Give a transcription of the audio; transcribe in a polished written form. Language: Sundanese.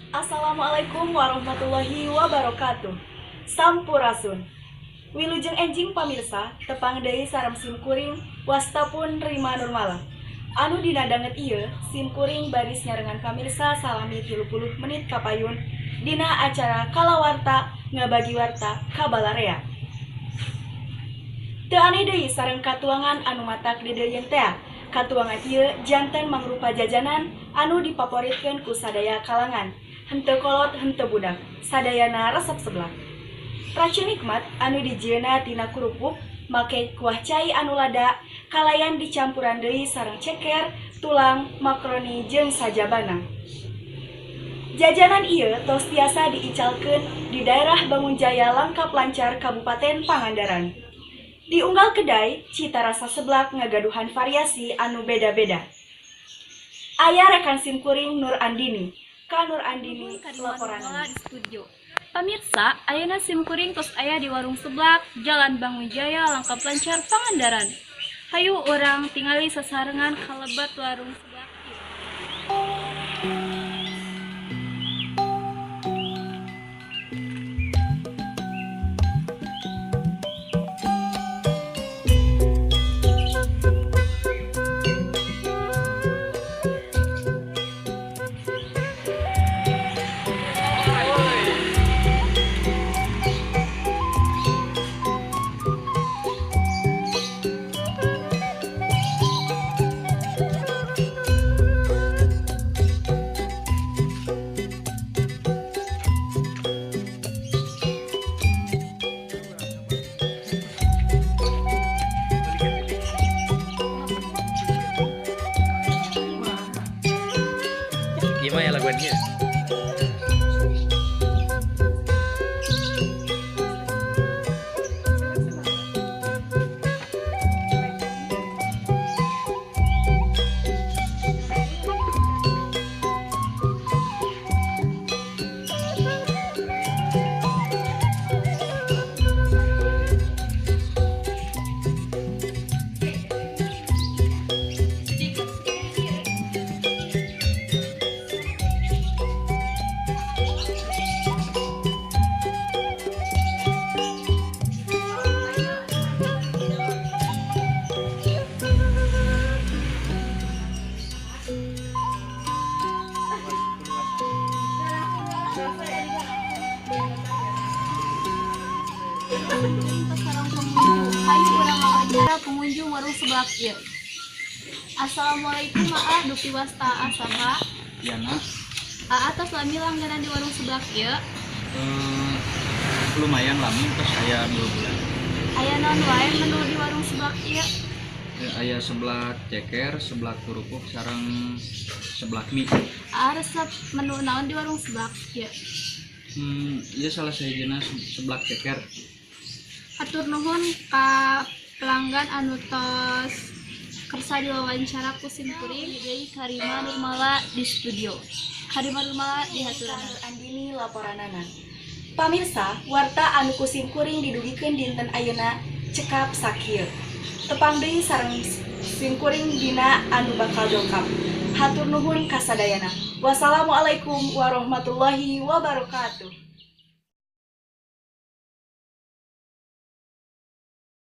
Assalamualaikum warahmatullahi wabarakatuh. Sampurasun. Wilujeng enjing pamirsa, tepang deui sareng simkuring, wasta pun Rima Nurmala. Anu dina danget ieu, simkuring baris nyarengan pamirsa salami 30 menit kapayun dina acara Kalawarta, ngabagi warta kabalarea. Teu aneh deui sareng katuangan anu matak deudeuieun tea. Katuangan ieu janten mangrupa jajanan anu dipaporitkeun ku sadaya kalangan. Henteu kolot henteu budak, sadayana resep seblak. Racun nikmat anu dijieunna tina kerupuk, make kuah cai anu lada, kalayan dicampuran deui sareng ceker, tulang, makaroni jeung sajabana. Jajanan ieu tos tiasa diicalkeun di daerah Bangunjaya, Langkap Lancar, Kabupaten Pangandaran. Di unggal kedai, cita rasa seblak ngagaduhan variasi anu beda-beda. Aya rekan simkuring Nur Andini. Ka Nur Andini Karima laporan. Nurmala di studio. Pamirsa, ayeuna simkuring tos aya di warung seblak, Jalan Bangunjaya, Langkap Lancar, Pangandaran. Hayu urang tingali sasarengan kalebet warung seblak ieu. Gimana ya laguannya? Simkuring tos sareng pengunjung. Hayu urang wawancara pengunjung warung seblak ieu. Assalamualaikum, Aa, dupi wasta Aa saha? Yana. Aa tos lami langganan di warung seblak ieu? Lumayan lama, terus saya 2 bulan. Aya naon wae menu di warung seblak ieu? Ya, aya seblak ceker, seblak kerupuk, sareng seblak mie. Aa resep menu naon di warung seblak ieu? Iya, salah sahijina seblak ceker. Hatur nuhun ka pelanggan anu tos kersa diwawancara ku simkuring. Deui Karima Nurmala di studio. Karima Nurmala dihaturan. Nur Andini laporanana. Pamirsa, warta anu ku simkuring didugikeun dinten ayeuna cekap sakieu. Tepang deui sareng simkuring dina anu bakal dongkap. Hatur nuhun kasadayana. Wassalamualaikum warahmatullahi wabarakatuh.